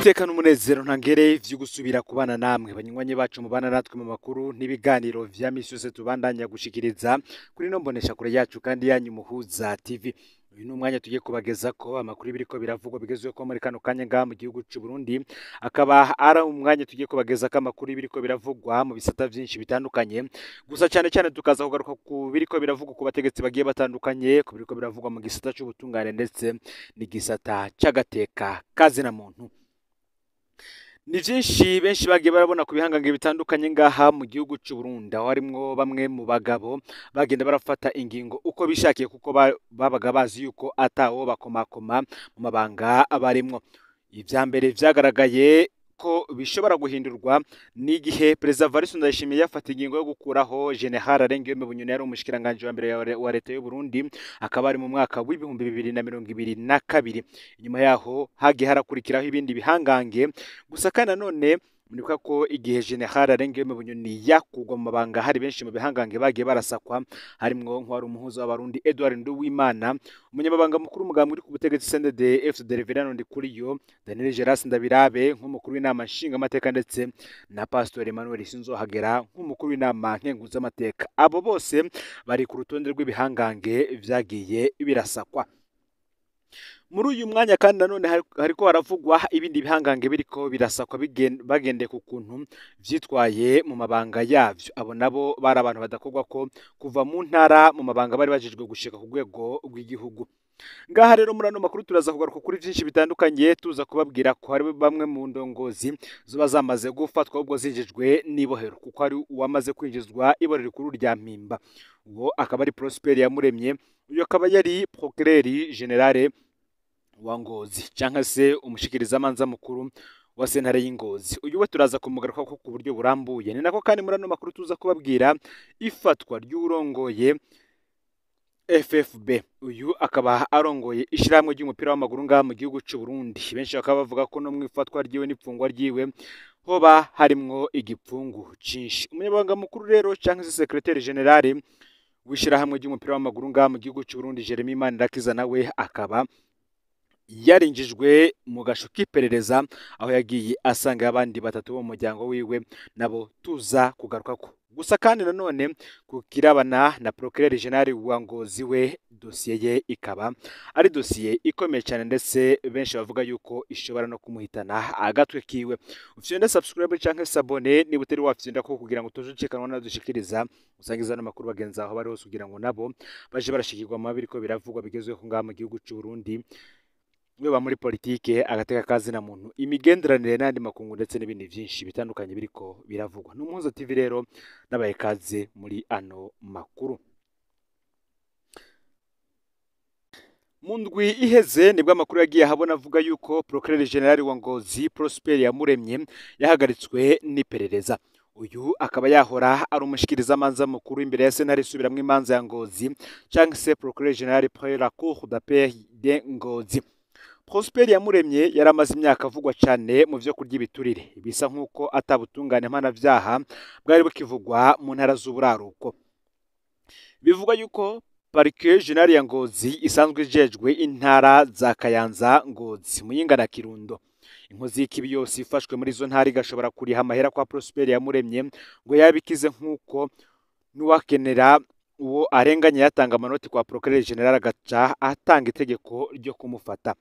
Niteka n'umunezero ntangere vyo gusubira kubana namwe banywanyi bacu mubana natwe mu makuru n'ibiganiro vya misi yose tubandanya gushikiriza kuri no mbonesha kure yacu kandi yanyu Muhuza TV. Uyu ni umwanya tugiye kubageza ko amakuru biriko biravugwa bigezweho ko muri kano kanya ngaha mu gihugu c'u Burundi, akaba ari umwanya tugiye kubageza ko amakuru biriko biravugwa mu bisata vyinshi bitandukanye, gusa cyane cyane tukaza kugaruka ku biriko biravugwa ku bategetsi bagiye batandukanye, ku biriko biravugwa mu gisata c'ubutungane ndetse n'igisata c'agateka kazina muntu. Ni vyinshi benshi bagiye barabona ku bihangange bitandukanye ngaha mu gihugu c'u Burundi, aho harimwo bamwe mu bagabo bagenda barafata ingingo uko bishakiye kuko babaga bazi yuko atawo bakomakoma mu mabanga abarimwo. Ivya mbere vyagaragaye ko bishobora guhindurwa n'igihe Perezida Evariste Ndayishimiye yafata ingingo yo gukuraho General Arengiyome Bunyoni yari umushikiranganji wa mbere wa leta y'u Burundi, akaba ari mu mwaka w'2022. Inyuma yaho hagiye harakurikiraho ibindi bihangange, gusa kandi nanone muribuka ko igihe General Arengiyome Bunyoni yakugwa mu mabanga hari benshi mu bihangange bagiye barasakwa, harimwo nk'uwari umuhuza w'Abarundi Edouard Nduwimana, umunyamabanga mukuru w'umugambi uri ku butegetsi CNDD-FDD Reverend Ndikuriyo, Daniel Geras Ndabirabe nk'umukuru w'inama nshingamateka ndetse na Pastor Emmanuel Sinzohagera nk'umukuru w'inama nkenguzamateka. Abo bose bari ku rutonde rw'ibihangange vyagiye birasakwa. Muri uyu mwanya kandi nanone hariko haravugwa ibindi bihangange biriko birasakwa bagendeye ku kuntu vyitwaye mu mabanga yavyo. Abo nabo bari abantu badakorwa ko kuva mu ntara mu mabanga bari bajejwe gushika ku rwego rw'igihugu. Ngaha rero muri ano makuru turaza kugaruka kuri vyinshi bitandukanye, tuza kubabwira ko hari bamwe mu ndongozi zoba zamaze gufatwa ubwo zinjijwe n'ibohero, kuko hari uwamaze kwinjizwa ibohero rikuru rya Mpimba, uwo akaba ari Prosper Yamuremye. Uyu akaba yari Procureur General wa Ngozi canke se umushikirizamanza mukuru wa sentare y'Ingozi. Uyu we turaza kumugaruka ko ku buryo burambuye. Ni nako kandi muri ano makuru tuza kubabwira ifatwa ry'urongoye FFB. Uyu akaba arongoye ishirahamwe ry'umupira w'amaguru ngaha mu gihugu c'u Burundi. Benshi bakaba bavuga ko no mwifatwa ryiwe n'ipfungwa ryiwe hoba harimwo igipfungu cinshi. Umunyabanga mukuru rero canke se secrétaire général w'ishirahamwe ry'umupira w'amaguru ngaha mu gihugu c'u Burundi Jeremy Manirakiza nawe akaba yarinjijwe mu gasho k'iperereza, aho yagiye asanga abandi batatu bo mu muryango wiwe nabo tuza kugaruka ko. Gusa kandi nanone kukirabana na Procureur General wa Ngozi we, dosiye ye ikaba ari dosiye ikomeye cyane ndetse benshi bavuga yuko ishobora no kumuhitana agatwe kiwe. Ufyonde subscribe canke s'abonner niba utari wafyonda ko kugira ngo tujucikanwa nadushikiriza usangiza n'amakuru bagenzi aho bari hose kugira ngo nabo baje barashikirwa mu biriko biravugwa bigezweho ngaha mu gihugu c'u Burundi, weba muri politike, agateka kazina muntu, imigenderanire n'andi makungu ndetse n'ibindi vyinshi bitandukanye biriko biravugwa. N'Umuhuza TV rero nabaye kaze muri ano makuru. Mu ndwi iheze nibwo amakuru yagiye ahabona avuga yuko Procureur General wa Ngozi Prosper Yamuremye yahagaritswe n'iperereza. Uyu akaba yahora ari umushikirizamanza mukuru imbere ya sentare isubiramwo imanza ya Ngozi canke se Procureur General près la Cour d'appel de Ngozi. Prosper Yamuremye yaramaze imyaka avugwa cyane mu vyo kurya ibiturire, bisa nkuko atabutungane mpanavyaha bwari bukivugwa mu ntara z'uburaruko. Bivugwa yuko Parquet General ya Ngozi isanzwe ijejwe intara za Kayanza, Ngozi, Muyinga na Kirundo. Inkozi y'ikibi yose ifashwe muri izo ntara igashobora kuriha amahera kwa Prosper Yamuremye ngo yabikize, nkuko n'uwakenera uwo arenganye yatanga amanoti kwa Procureur General agaca atanga itegeko ryo kumufata.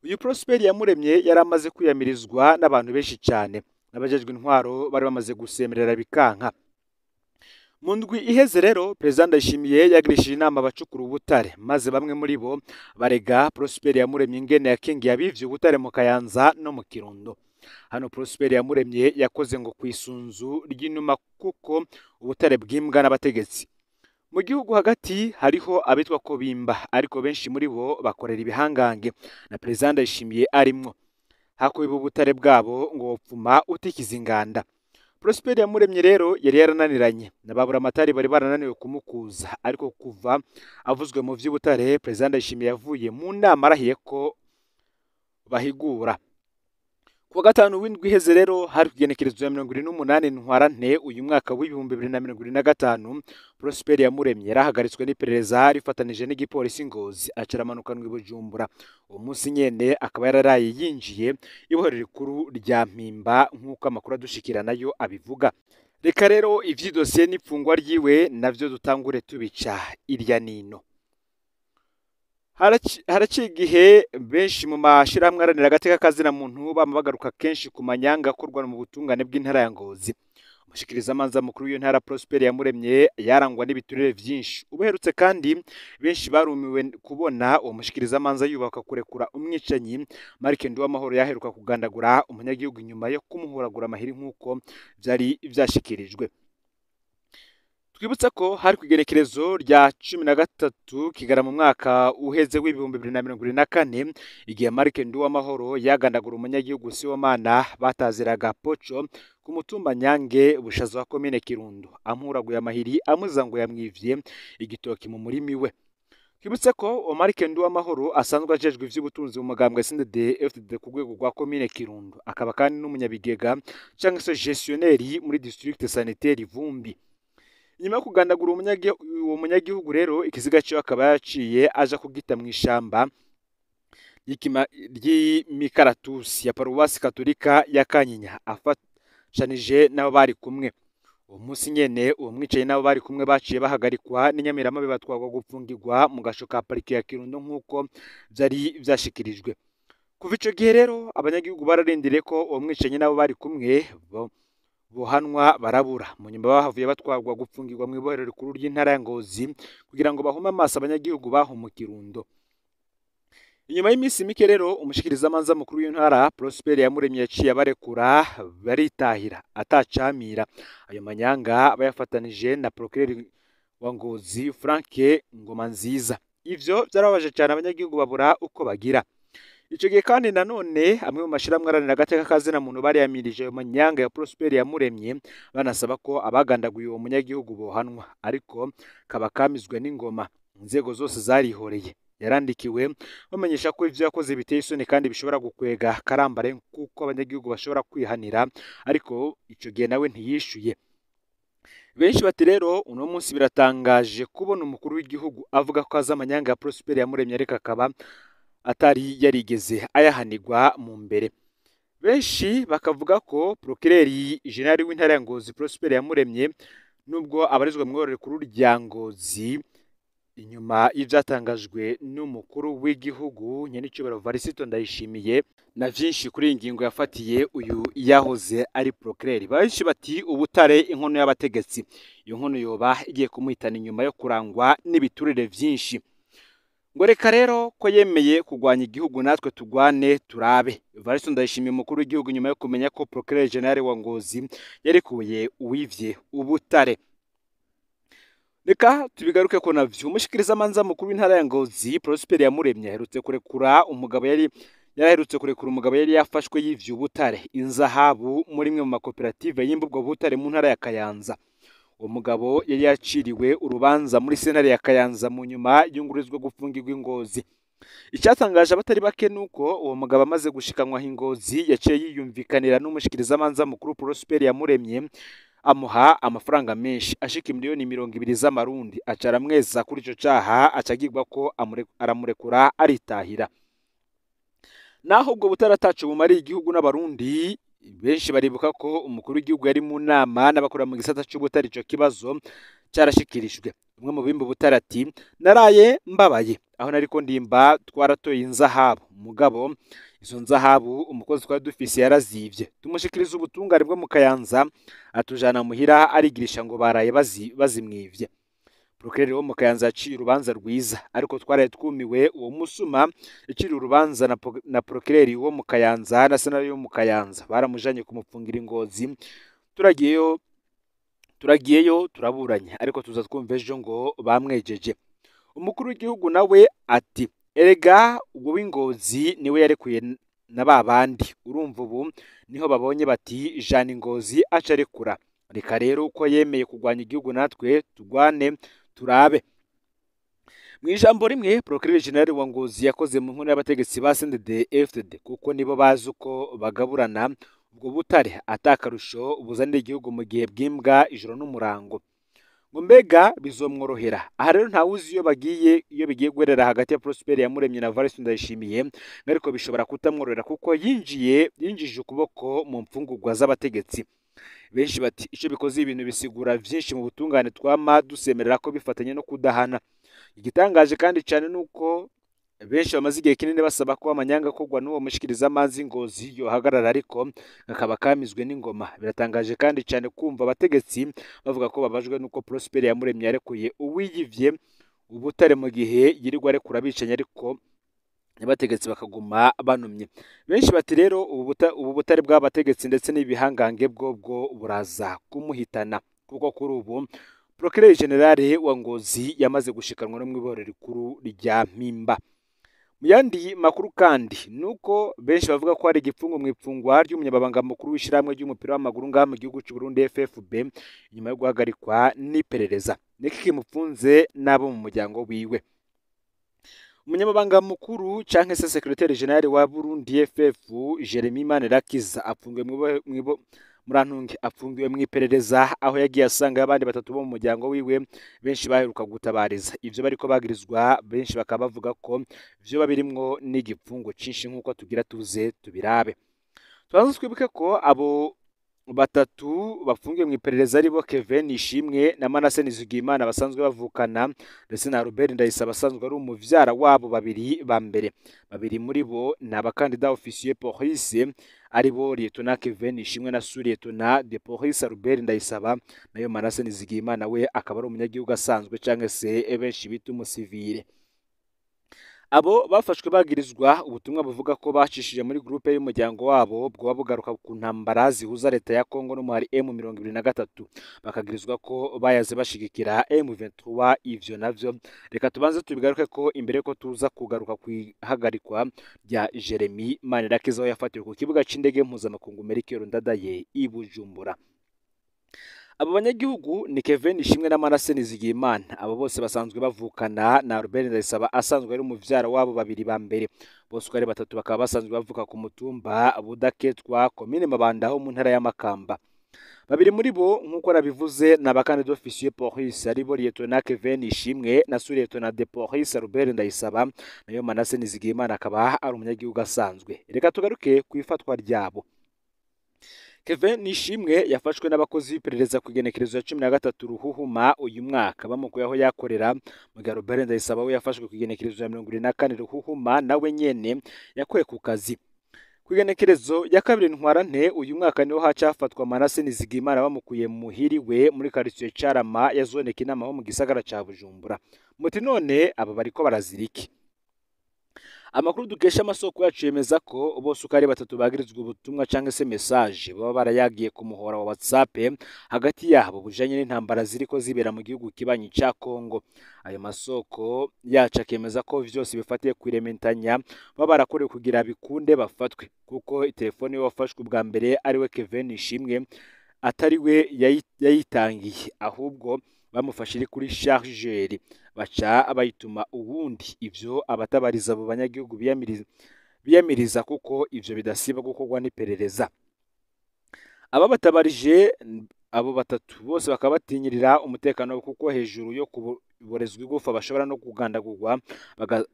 Uyu Prosper Yamuremye yari amaze kwiyamirizwa n'abantu benshi cyane, n'abajejwe intwaro bari bamaze gusemerera bikanka. Mu ndwi iheze rero Perezida Ndayishimiye yagirishije inama abacukura ubutare, maze bamwe muri bo barega Prosper Yamuremye ingene yakingiye abivye ubutare mu Kayanza no mu Kirundo. Hano Prosper Yamuremye yakoze ngo kwisunzu ry'inuma kuko ubutare bwimbwa n'abategetsi. Mu gihugu hagati hariho abitwa ko bimba, ariko benshi muri bo bakorera ibihangange na Perezida Ndayishimiye arimwo. Hakubiba ubutare bwabo ngo wopfuma utikiza inganda. Prosper Yamuremye rero yari yarananiranye na baburamatari bari barananiwe kumukuza, ariko kuva avuzwe mu vy'ubutare Perezida Ndayishimiye yavuye mu nama arahiye ko bahigura. Kuwa gatanu w'indwi iheze rero, hari kugenekerezo ya 28 Ntwarante uyu mwaka w'2025, Prosper Yamuremye yarahagaritswe n'iperereza rifatanije n'igipolisi Ngozi, acaramanukanwa i Bujumbura. Uwo munsi nyene akaba yararaye yinjiye ibohero rikuru rya Mpimba, nk'uko amakuru adushikira nayo abivuga. Reka rero ivy'idosiye n'ipfungwa ryiwe navyo dutangure tubica irya nino. Haraciye igihe benshi mu mashirahamwe aharanira agateka kazina muntu bama bagaruka kenshi ku manyanga akorwa mu butungane bw'intara ya Ngozi. Umushikirizamanza mukuru w'iyo ntara Prosper Yamuremye yarangwa n'ibiturire vyinshi. Ubuherutse kandi benshi barumiwe kubona uwo mushikirizamanza yubaka kurekura umwicanyi Mark Nduwamahoro yaheruka kugandagura umunyagihugu inyuma yo kumuhuragura amahiri, nk'uko vyari vyashikirijwe. Twibutse ko hari kw'igenekerezo rya 13 Kigarama mu mwaka uheze w'2024, igihe Mark Nduwamahoro yagandagura umunyagihugu Sibomana bataziraga Poco ku mutumba Nyange Bushaza wa komine Kirundo, amuhuraguye amahiri amuza ngo yamwivye igitoki mu murimi we. Twibutse ko Mark Nduwamahoro asanzwe ajejwe ivy'ubutunzi mu mugambwe CNDD-FDD ku rwego rwa komine Kirundo, akaba kandi n'umunyabigega canke se gestionnaire muri district sanitaire Vumbi. Inyuma yo kugandagura uwo munyagihugu rero, ikiziga ciwe akaba yaciye aja kugita mw'ishamba ry'imikaratusi ya paruwasi katolika ya Kanyinya, afashanije n'abo bari kumwe. Uwo munsi nyene uwo mwicanyi n'abo bari kumwe baciye bahagarikwa n'inyamiramabi, batwarwa gupfungirwa mu gasho ka parike ya Kirundo, nk'uko vyari vyashikirijwe. Kuva ico gihe rero abanyagihugu bararindiriye ko uwo mwicanyi n'abo bari kumwe bohanwa, barabura. Mu nyuma bahavuye batwarwa gupfungirwa mw'ibohero rikuru ry'intara ya Ngozi kugira ngo bahume amaso abanyagihugu baho mu Kirundo. Inyuma y'iminsi mike rero, umushikirizamanza mukuru w'intara Prosper Yamuremye yaciye abarekura baritahira atacamira. Ayo manyanga bayafatanije na procureur wa Ngozi Frank Ngomanziza. Ivyo vyarababaje cane abanyagihugu, babura uko bagira. Ico gihe kandi nanone amwe mu mashirahamwe aharanira agateka kazina muntu bariyamirije ayo manyanga ya Prosper Yamuremye, banasaba ko abagandaguye uwo munyagihugu bohanwa, ariko kaba kamizwe n'ingoma. Inzego zose zarihoreye. Yarandikiwe bamenyesha ko ivyo yakoze biteye isoni kandi bishobora gukwega karambare, kuko abanyagihugu bashobora kwihanira, ariko ico gihe nawe ntiyishuye. Benshi bati rero uno munsi biratangaje kubona umukuru w'igihugu avuga ko azi amanyanga ya Prosper Yamuremye, ariko akaba atari yarigeze ayahanirwa mu mbere. Benshi bakavuga ko procureur général w'intara ya Ngozi Prosper Yamuremye, nubwo abarizwa mu ibohero rikuru rya Ngozi, inyuma y'ivyatangajwe n'umukuru w'igihugu nyenicubahiro Varisito Ndayishimiye na vyinshi kuri iyi ngingo yafatiye uyu yahoze ari procureur, benshi bati ubutare inkono y'abategetsi, iyo nkono yoba igiye kumuhitana inyuma yo kurangwa n'ibiturire vyinshi. Ngo reka rero ko yemeye kugwanya igihugu, natwe tugwane turabe. Varisito Ndayishimiye umukuru w'igihugu, nyuma yo kumenya ko procureur général wa Ngozi yarekuye uwivye ubutare. Reka tubigaruke ko navyo. Umushikirizamanza mukuru w'intara ya Ngozi Prosper Yamuremye aherutse kurekura umugabo yari yaraherutse kurekura umugabo yari yafashwe yivye ubutare inzahabu muri imwe mu makoperative yimba ubwo butare mu ntara ya Kayanza. Uwo mugabo yari yaciriwe urubanza muri sentare ya Kayanza, mu nyuma yungururizwa gufungirwa i Ngozi. Icyatangaje abatari bake nuko uwo mugabo amaze gushikanwa i Ngozi yaciye yiyumvikanira n'umushikirizamanza mukuru Prosper Yamuremye, amuha amafaranga menshi ashika miliyoni 20 z'amarundi, aca aramweza kuri ico caha, aca agirwa ko aramurekura aritahira. Naho ubwo butare ataco bumariye igihugu n'abarundi, benshi baribuka ko umukuru w'igihugu yari mu nama n'abakora mu gisata c'ubutare, ico kibazo carashikirijwe. Umwe mu bimba ubutare ati: "Naraye mbabaye, aho nariko ndimba twaratoye inzahabu, mugabo izo nzahabu umukozi twari dufise yarazivye, tumushikiriza ubutungane bwo mu Kayanza, atujana muhira arigirisha ngo baraye bazimwivye. Procureur wo mu Kayanza yaciye urubanza rwiza, ariko twaraye twumiwe. Uwo musuma yaciriwe urubanza na procureur wo mu Kayanza na sentare yo mu Kayanza, baramujanye kumupfungira i Ngozi. Turagiyeyo turaburanye, ariko tuza twumva ejo ngo bamwejeje." Umukuru w'igihugu nawe ati: "Erega ubwo w'Ingozi niwe yarekuye na ba bandi, urumva ubu niho babonye bati jana Ingozi, aca arekura. Reka rero uko yemeye kurwanya igihugu natwe tugwane turabe." Mu ijambo rimwe, Procureur General wa Ngozi yakoze mu nkono y'abategetsi ba CNDD-FDD, kuko nibo bazi uko bagaburana ubwo butare atakarusho buzanira igihugu mu gihe bwimbwa ijoro n'umurango. Ngo mbega bizomworohera? Aha rero ntawuzi iyo bagiye, iyo bigiye guherera hagati ya Prosper Iyamuremye na Evariste Ndayishimiye, ariko bishobora kutamworohera kuko yinjije ukuboko mu mfungurwa z'abategetsi. Benshi bati icyo bikoze ibintu bisigura vyinshi mu butungane twama dusemerera ko bifatanye no kudahana. Igitangaje kandi cyane nuko benshi bamaze igihe kinini basaba ko amanyanga akorwa n'uwo mushikirizamanza Ngozi yohagarara, ariko kakaba kamizwe n'ingoma. Biratangaje kandi cyane kumva abategetsi bavuga ko babajwe nuko Prosper Iyamuremye yarekuye uwiyivye ubutare mu gihe yirirwa arekura abicanyi, ariko abategetsi bakaguma banumye. Benshi bati rero ubu butare bw'abategetsi ndetse n'ibihangange bwo buraza kumuhitana, kuko kuri ubu Procureur General wa Ngozi yamaze gushikanwa no mw'ibohero rikuru rya Mpimba. Mu yandi makuru kandi nuko benshi bavuga ko hari igipfungu mu ipfungwa ry'umunyamabanga mukuru w'ishyirahamwe ry'umupira w'amaguru ngaha mu gihugu cy'u Burundi FFB, nyuma yo guhagarikwa n'iperereza. Niki kimupfunze n'abo mu muryango wiwe? Umunyamabanga mukuru canke se secrétaire général wa Burundi FF Jeremy Manirakiza apfungiwe Murantunge apfungiwe mu iperereza, aho yagiye asanga abandi batatu bo mu muryango wiwe benshi baheruka gutabariza ivyo bariko bagirizwa. Benshi bakaba bavuga ko vyo babirimwo n'igipfungo cinshi, nkuko tugira tuze tubirabe. Tubanze twibuke ko abo batatu bafungiwe mu iperereza aribo Kevin Ishimwe na Manase Nizigiyimana basanzwe bavukana, ndetse na Robert Ndayisaba asanzwe ari umuvyara wabo babiri ba mbere. Babiri muri bo ni abakandida officier police, aribo Lieutenant Kevin Ishimwe na Sous-Lieutenant de Police Robert Ndayisaba, nayo Manase Nizigiyimana we akaba ari umunyagihugu asanzwe canke se benshi bita umusivile. Abo bafashwe bagirizwa ubutumwa buvuga ko bacishije muri groupe y'umuryango wabo bwoba bugaruka ku ntambara zihuza leta ya Congo n'umuhari M23, bakagirizwa ko bayaze bashigikira M23. Ivyo navyo reka tubanze tubigaruke ko imbere ko tuza kugaruka ku ihagarikwa rya Jeremy Manirakiza aho yafatiwe ku kibuga c'indege mpuzamakungu Melchior Ndadaye i Bujumbura. Abo banyagihugu ni Kevin Ishimwe na Manase Nizigiyimana. Abo bose basanzwe bavukana na Robert Ndayisaba asanzwe ari umuvyara wabo babiri ba mbere. Bose uko ari batatu bakaba basanzwe bavuka ku mutumba Budaketwa, komine Mabanda ho mu ntara ya Makamba. Babiri muri bo nkuko nabivuze ni abakandida officier police, aribo Lieutenant Kevin Ishimwe na Sous-Lieutenant de Police Robert Ndayisaba, nayo Manase Nizigiyimana akaba ari umunyagihugu asanzwe. Reka tugaruke ku ifatwa ryabo. Kevin Ishimwe yafashwe n'abakozi b'iperereza ku igenekerezo ya 13 Ruhuhuma uyu mwaka, bamukuye aho yakorera. Mu gihe Robert Ndayisaba we yafashwe ku igenekerezo ya 74 Ruhuhuma, nawe nyene yakuwe ku kazi. Ku igenekerezo ya 2 Ntwarante uyu mwaka niho hacafatwa Manase Nizigiyimana bamukuye muhiriwe muri quartier Carama ya zone Kinama ho mu gisagara ca Bujumbura. Muti none aba bariko baraziriki? Amakuru dukesha amasoko yacu yemeza ko bose uko ari batatu bagirizwa ubutumwa canke se message baba barayagiye ku muhora wa WhatsApp hagati yabo bujanye n'intambara ziriko zibera mu gihugu kibanyi ca Congo. Ayo masoko yacu akemeza ko vyose bifatiye kwirementanya baba barakorewe kugira bikunde bafatwe, kuko telefone wafashwe ubwa mbere ariwe Kevin Ishimwe atari we yayitangiye, ahubwo bamufashe iri kuri chargeur baca bayituma uwundi. Ivyo abatabariza abo banyagihugu biyamiriza kuko ivyo bidasiba gukorwa n'iperereza. Ababatabarije abo batatu bose bakaba batinyirira umutekano, kuko hejuru yo kuborezwa igufa bashobora no kugandagurwa,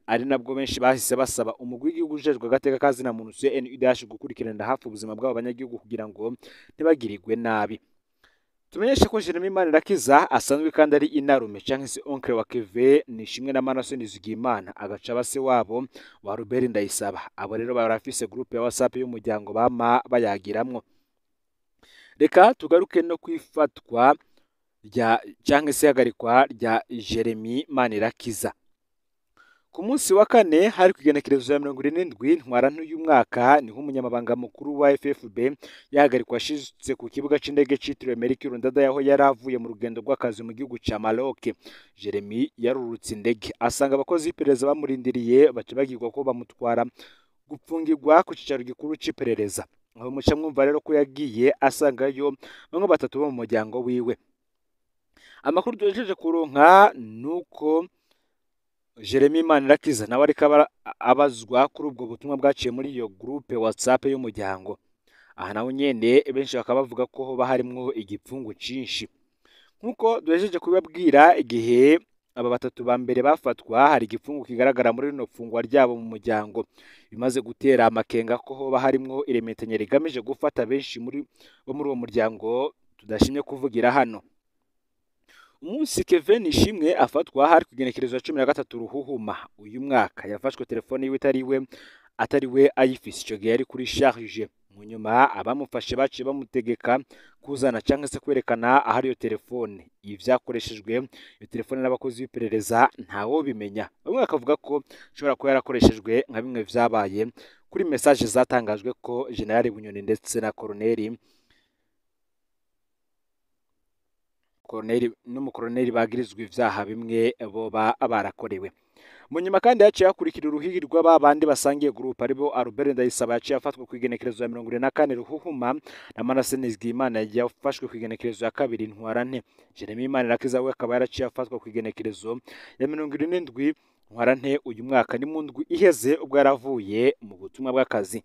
ari nabwo benshi bahise basaba umugwi w'igihugu ujejwe agateka kazina muntu CNIDH gukurikirana hafi ubuzima bw'abo banyagihugu kugira ngo ntibagirirwe nabi. Tumenyeshe ko Jeremy Manirakiza asanzwe kandi ari inarume canke se oncle wa Kevin Nishimwe na Manase Nizigiyimana, agaca base wabo wa Robert Ndayisaba. Abo rero barafise groupe ya WhatsApp y'umuryango bama bayagiramwo. Reka tugaruke no kwifatwa rya canke se ihagarikwa rya Jeremy Manirakiza. Ku munsi wa kane hari kugenekerezo ya 77 Ntwarante uyu mwaka, niho umunyamabanga mukuru wa FFB yahagarikwa ashitse ku kibuga c'indege citiriwe Melchior Ndadaye aho yari avuye mu rugendo rw'akazi mu gihugu ca Maroc. Jeremy yarurutse indege asanga abakozi b'iperereza bamurindiriye, baca bagirwa ko bamutwara gupfungirwa ku cicaro gikuru c'iperereza. Aho muca mwumva rero ko yagiye asangayo bamwe batatu bo mu muryango wiwe. Amakuru duhejeje kuronka nuko Jeremy Manirakiza nawe ariko abazwa kuri ubwo butumwa bwaciye muri iyo groupe WhatsApp y'umuryango. Aha naho nyene benshi bakaba bavuga ko hoba harimwo igipfungu cinshi. Nkuko duhejeje kubibabwira, igihe aba batatu ba mbere bafatwa hari igipfungu kigaragara muri rino fungwa ryabo mu muryango, bimaze gutera amakenga ko hoba harimwo iremetanya rigamije gufata benshi muri bo muri uwo muryango tudashimye kuvugira hano. Umunsi Kevin Ishimwe afatwa hari ku igenekerezo ya 13 Ruhuhuma uyu mwaka, yafashwe telefone yiwe atari we ayifise, ico gihe yari kuri charge. Mu nyuma abamufashe baciye bamutegeka kuzana canke se kwerekana ahari iyo telefone. Ibi vyakoreshejwe iyo telefone n'abakozi b'iperereza ntawobimenya. Bamwe bakavuga ko ishobora kuba yarakoreshejwe nka bimwe vyabaye kuri message zatangajwe ko General Bunyoni ndetse na Colonel n'umukoroneri bagirizwa ivyaha bimwe boba barakorewe. Mu nyuma kandi yaciye hakurikira uruhigi rw'ababandi basangiye groupe aribo Albert Ndayisaba yaciye afatwa ku igenekerezo ya 74 Ruhuhuma na Manase Nizigiyimana yafashwe ku igenekerezo ya 2 Ntwarante. Jeremy Manirakiza we akaba yaraciye afatwa ku igenekerezo ya 77 Ntwarante uyu mwaka, ni mu ndwi iheze ubwo yaravuye mu butumwa bw'akazi.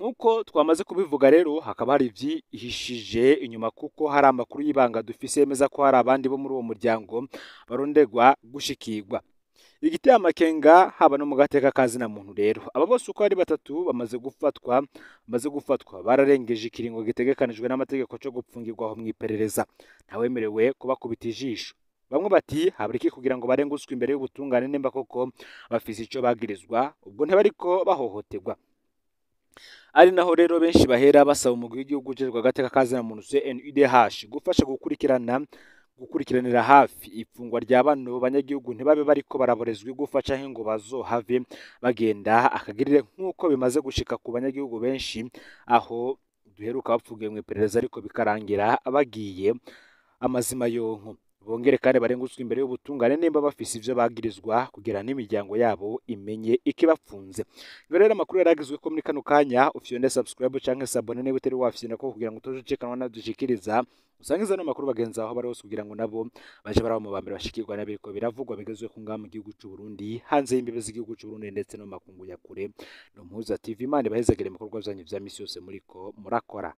Nkuko twamaze kubivuga rero, hakaba hari ivyihishije inyuma kuko hari amakuru y'ibanga dufise yemeza ko hari abandi bo muri uwo muryango barondegwa gushikirwa. Igiteye amakenga haba no mu gateka kazina muntu rero, aba bose uko ari batatu bamaze gufatwa bararengeje ikiringo gitegekanijwe n'amategeko cyo gupfungirwa aho mw'iperereza, ntawemerewe kubakubita ijisho. Bamwe bati habura iki kugira ngo barengutswe imbere y'ubutungane nimba koko bafise ico bagirizwa, ubwo ntibariko bahohoterwa. Ari naho rero benshi bahera basaba umugwi w'igihugu ujejwe agateka kazina muntu CNIDH gufasha gukurikiranira hafi ifungwa rya bano banyagihugu, ntibabe bariko baraborezwa igufa canke ngo bazohave bagenda akagirire nk'uko bimaze gushika ku banyagihugu benshi aho duheruka bapfungiwe mw'iperereza ariko bikarangira bagiye amazima yonko. Bongere kandi barengutswe imbere y'ubutungane nimba bafise ivyo bagirizwa kugira n'imiryango yabo imenye ikibapfunze. Ngo rero amakuru yaragizwe ko muri kano kanya ufyonde subscribe canke s'abonner niba utari wafyonda ko kugira ngo utojucikanwa nadushikiriza, usangiza no makuru bagenzi aho bari hose kugira ngo nabo baje baraba mu bambere bashikirwa n'abiriko biravugwa bigezwe ku ngaha mu gihugu c'u Burundi, hanze y'imbibe z'igihugu c'u Burundi ndetse no makungu ya kure. No Muhuza TV, Imana ibahezagire mu bikorwa vyanyu vya misi yose muriko murakora.